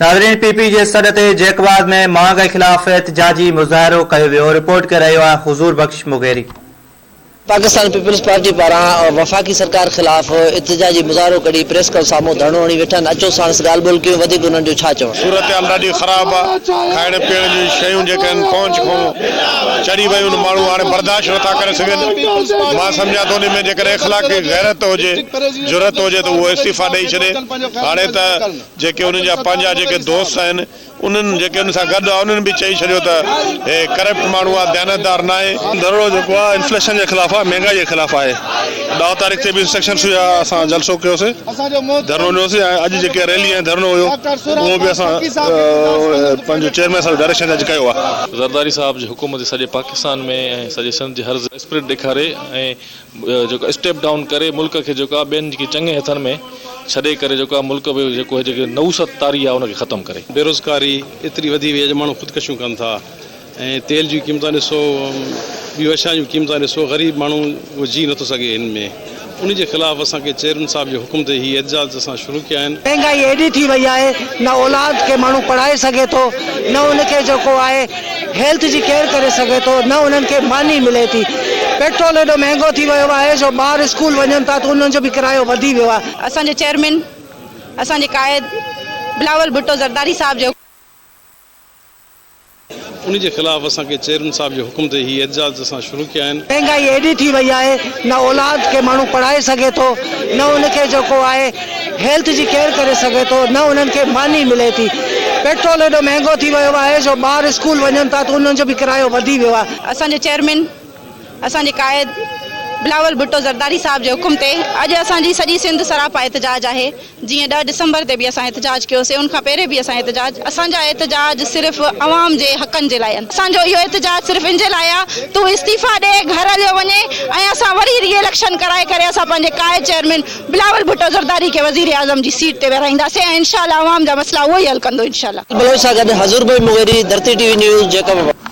ناظرين P P جي سڏ تي جيڪب آباد ۾ مهانگائي خلاف احتجاجي مظاهرو ڪيو ويو، رپورٽ ڪري رهيو آهي حضور بخش مغيري. پاڪستان پيپلز پارٽي پاران وفاقي سرڪار خلاف احتجاجي مظاهرو ڪڍي پريس ڪلب سامهون ڌرڻو هڻي ويٺا آهن، اچو ساڻس ڳالهه ٻولهه ڪيون وڌيڪ انهن جو ڇا چوڻ. صورتحال ڏاڍي خراب آ، کائڻ پيئڻ جون شيون جيڪي آهن پهچ کان چڙهي ويون آهن، ماڻهو هاڻي برداشت نٿا ڪري سگهن، مان سمجهان ٿو ان ۾ جيڪڏهن اخلاقي غيرت هجي، جرئت هجي ته اهو استعيفا ڏئي ڇڏي، هاڻي ته جيڪي انهن جا پنهنجا جيڪي دوست آهن انهن جيڪي ان سان گڏ آهن انهن به چئي ڇڏيو ته هي ڪرپٽ ماڻهو آهي ديانتدار ناهي. ڌرڻو جيڪو آهي انفليشن جي خلاف آهي مهنگائي جي خلاف آهي ڏاه تاريخ تي به انسٽرڪشنس هيا اسان جلسو ڪيوسي ڌرڻو ڏنوسي ۽ اڄ جيڪي ريلي ۽ ڌرڻو هيو اهو به اسان پنهنجو چيئرمين صاحب جي ڊائريڪشن تي اڄ ڪيو آهي. زرداري صاحب جي حڪم تي سڄي پاڪستان ۾ ۽ سڄي سنڌ جي هر اسپرٽ ڏيکاري ۽ جيڪو اسٽيپ ڊائون ڪري ملڪ کي جيڪو آ ٻين جي چڱي هٿن ۾ ڇڏي ڪري جيڪو آ ملڪ به جيڪو هي جيڪي نحوست طاري آ ان کي ختم ڪري. بيروزگاري ايتري وڌي وئي آ جو ماڻهو خودڪشيون ڪن ٿا ۽ تيل جون قيمتان ڏسو ٻيون اشياء جون قيمتان ڏسو غريب ماڻهو اهو جي نٿو سگهي هن ۾ ان جي خلاف اسان کي چيئرمين صاحب جي حڪم تي هي احتجاج اسان شروع ڪيا آهن. مهنگائي ايڏي ٿي وئي آهي نه اولاد کي ماڻهو پڙهائي سگهي ٿو نه ان کي جيڪو آهي هيلٿ جي ڪيئر ڪري سگهي ٿو نه انهن کي ماني ملي ٿي پيٽرول ايڏو مهنگو ٿي ويو آهي جو ٻار اسڪول وڃن ٿا ته انهن جو به ڪرايو وڌي ويو آهي. اسان جي چيئرمين اسان جي قائد بلاول ڀٽو زرداري صاحب جي. ان جي خلاف اسان کي چيئرمين صاحب جي حڪم تي هي احتجاج اسان شروع ڪيا آهن. مهنگائي ايڏي ٿي وئي آهي نه اولاد کي ماڻهو پڙهائي سگهي ٿو نه ان کي جيڪو آهي هيلٿ جي ڪيئر ڪري سگهي ٿو نه انهن کي ماني ملي ٿي پيٽرول ايڏو مهنگو ٿي ويو آهي جو ٻار اسڪول وڃن ٿا ته انهن جو به ڪرايو وڌي ويو آهي. اسان جي چيئرمين اسان جي قائد بلاول ڀٽو زرداري صاحب جي حڪم تي اڄ اسان جي سڄي سنڌ سراپا احتجاج آهي جيئن ڏهه ڊسمبر تي به اسان احتجاج ڪيوسي ان کان پهرين به اسان احتجاج اسان جا احتجاج صرف عوام جي حقن جي لاء آهن اسان جو اهو احتجاج صرف ان جي لاء آهي تون استعيفا ڏي گهر هليو وڃي ۽ اسان وري ري اليڪشن ڪرائي ڪري اسان پنهنجي قائد چيئرمين بلاول ڀٽو زرداري کي وزير اعظم جي سيٽ تي ويهارائينداسين ۽ انشاء الله عوام جا مسئلا اهو ئي حل ڪندو انشاء الله. بلوچ سان گڏ Hazoor Bhai Mugheri, Dharti T V news, Jacobabad.